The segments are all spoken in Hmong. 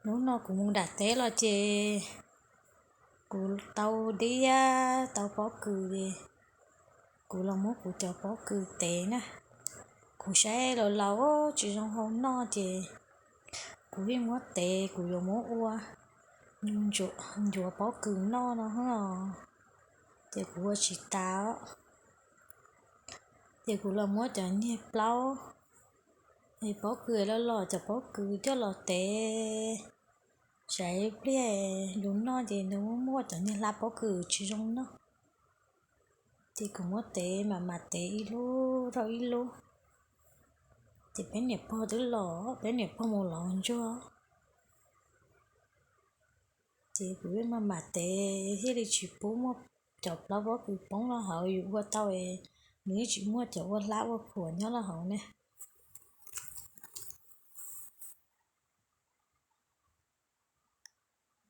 Hnub no kuv mus nram teb los ces kuv tau diab tau pob kws es kuv los muab kuv cov pob kws tev na. Kuv saib laus laus tsis zoo hau noj ces kuv yeej muab tev, kuv yuav muab ua ncuav pob kws noj no os, ces kuv ua tsis tas. Ces kuv los muab cov niag plaub es pob kws loj loj, cov pob kws coj los tev, saib pliag yus noj ces nws muaj muaj cov niag hlab pob kws tsis zoo noj. Ces kuv muab tev mam mam tev ib lub rau ib lub. Ces peb niam pog twb los, peb niam pog mus lov ntsuag. Ces kuv yeej mam mam tev thiaj li tsis pub muaj cov plaub pob kws poob los hauv, yus ua tau es nws yeej tsis muaj cov ua hlab ua phuam nyob los hauv ne.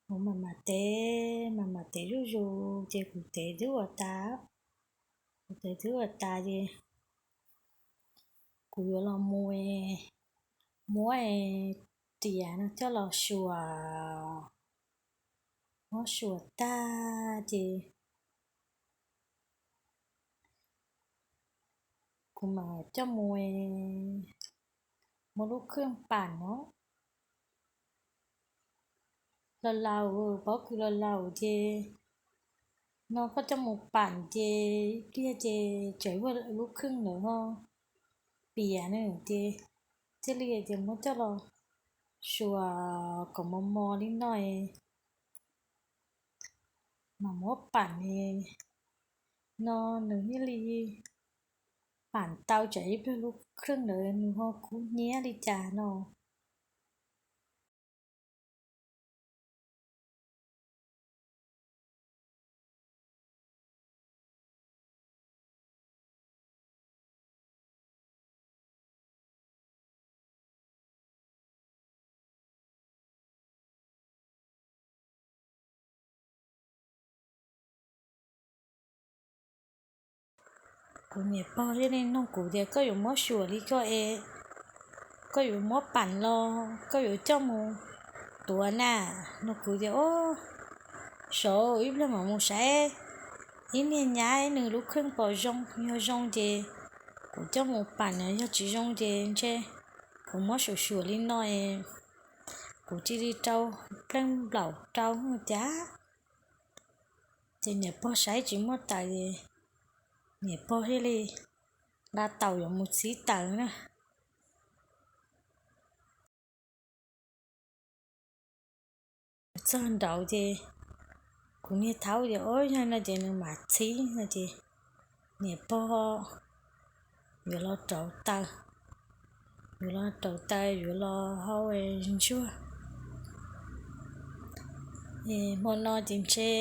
Kuv mam mam tev, mam mam tev zuj zus ces kuv tev twb ua tas. Kuv tev twb ua tas ces kuv yuav los mus muab riam no coj los suam. Muab suam tag ces kuv mam coj mus muab lub khwj pam no laus laus, pob kws laus laus ces no koj coj mus pam ces ib pliag ces tseem ua lub khwj ntawd ho piam na ces thiaj li tias muab coj los suam kom mos mos li no es mam muab pam no nws thiaj li pam tau, tsam ib pliag lub khwj ntawd nws ho kub hnyiab li cas no. Kuv niam pog thiaj li nug kuv tias koj yuav muab suam li koj es, koj yuav muab pam los koj yuav coj mus tuav na no. Kuv tias o, saud ib pliag mam mus saib ib niag nyab nws lub khwj pom zoo, yog zoo ces kuv coj mus pam, yog tsis zoo ces ntshe kuv muab suam suam li no es kuv cia li rau pleej nplaum rau cas. Ces niam pog saib tsis muaj taws es niam pog thiaj li nqa taus yuav mus txhib taws na. Txog nraud ces kuv niag thaub tias o, yog no ces nws mam txhib no ces niam pog yuav los rauv taws, yuav los rauv taws yuav los hau ntsuag. Hmo no ces ntshe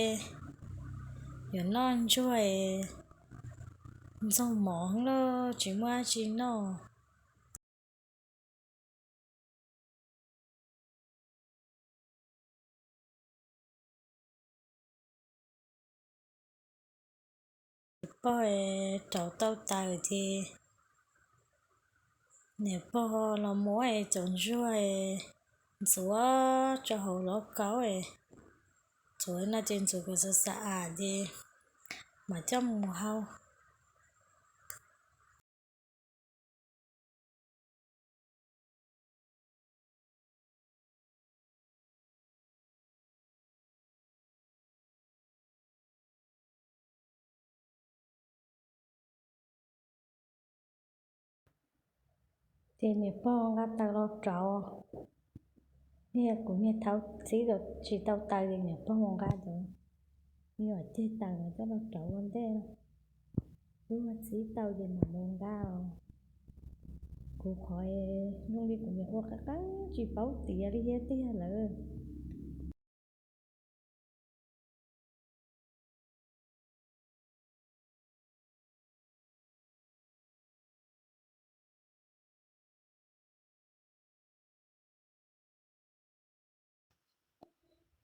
yuav noj ntsuag es ntxoog mov lawm tsis muaj dab tsi noj. Niam pog rauv tau taws ces niam pog los muab cov ntsuag ntxuav rau hauv lauj kaub, ntxuav no ces ntxuav kom xav xav as ces mam coj mus hau. Ces niam pog nqa taws los rauv, niag kuv niag thaub txhib tsis tau taws ces niam pog mus nqa cov me nyuam ceg taws no coj los rauv ua ntej. Twb ua txhib tau ces mam mus nqa os. Kuv qhov zoo li kuv niam ua qab qab tsis paub tiav li thiab tiag lawm.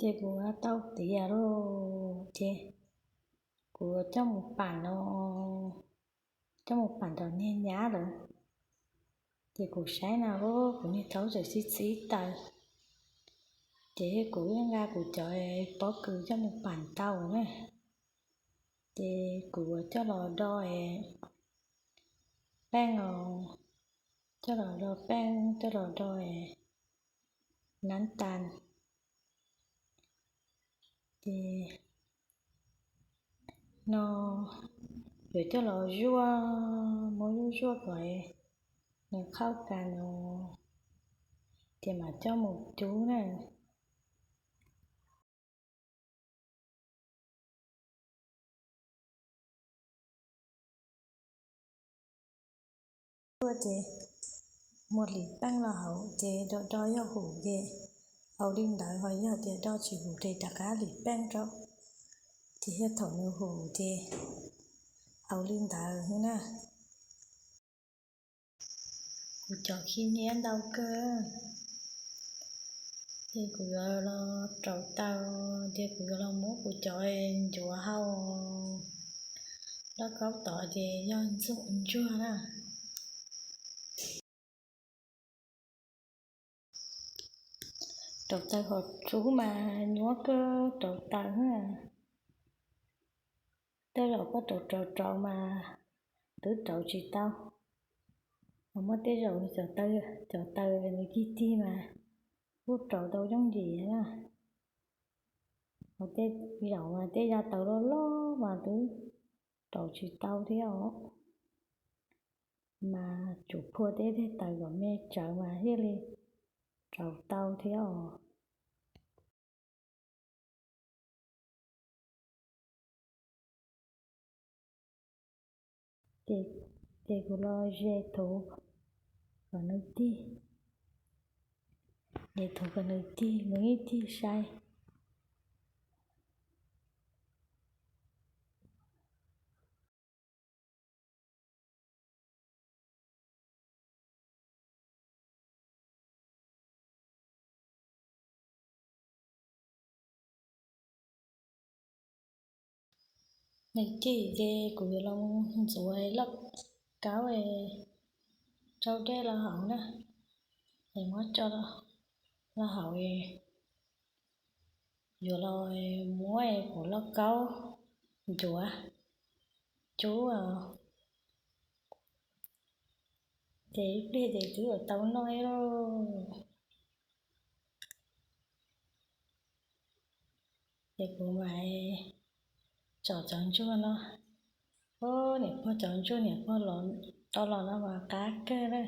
Ces kuv tau tiav lawm ces kuv coj mus pam no, coj mus pam nram niag nyab lawm. Ces kuv saib no kuv niag thaub txawm txhib txhib taws, Ces kuv yeej nqa kuv cov pob kws coj mus pam tau na. Ces kuv yuav coj los do peej, coj los do peej, coj los do nab tas. Ces no yuav coj los zuaj, muab zuaj zuaj kom nws qhauj tas no, ces mam coj mus cub na. Zuaj ces muab lim peej los hauv ces do do yog hum ces au li ntawd, ho yog tias do tsis hum ces rov qab lim peej rau, ces yog thaum nws hum ces au li ntawd na. Kuv cov khib nyiab ntau kawg, ces kuv yuav los rauv taws, ces kuv yuav los muab kuv cov ncuav hau. Lauj kaub tod ces yog ntsuag na. Rauv taws hauv tsub mas nyuaj kawg rauv taws. Tej zaum koj rauv rauv rauv mas twb rauv tsis tau. Ho muaj tej zaum cov taws, cov taws nws cig cig mas kuj rauv tau yooj yim na. Ho tej zaum mas tej yam taws loj loj mas twb rauv tsis tau thiab os. Mas tsum phua tej tej taws kom me tsawv mas thiaj li rauv tau thiab os. Ces kuv los ze thuv kom nws tig, ze thuv kom nws tig, mus ib tig saib. Nws tig ces kuv yuav los ntxuav lauj kaub rau dej los hauv na. Es muab tso los hauv, yuav los muab kuv lauj kaub ncuav cub, ces ib pliag ces twb yuav tau noj lauj. Ces kuv mam tsom cov ntsuag no. Niam pog cov ntsuag niam pog tau los no mas qab kawg na.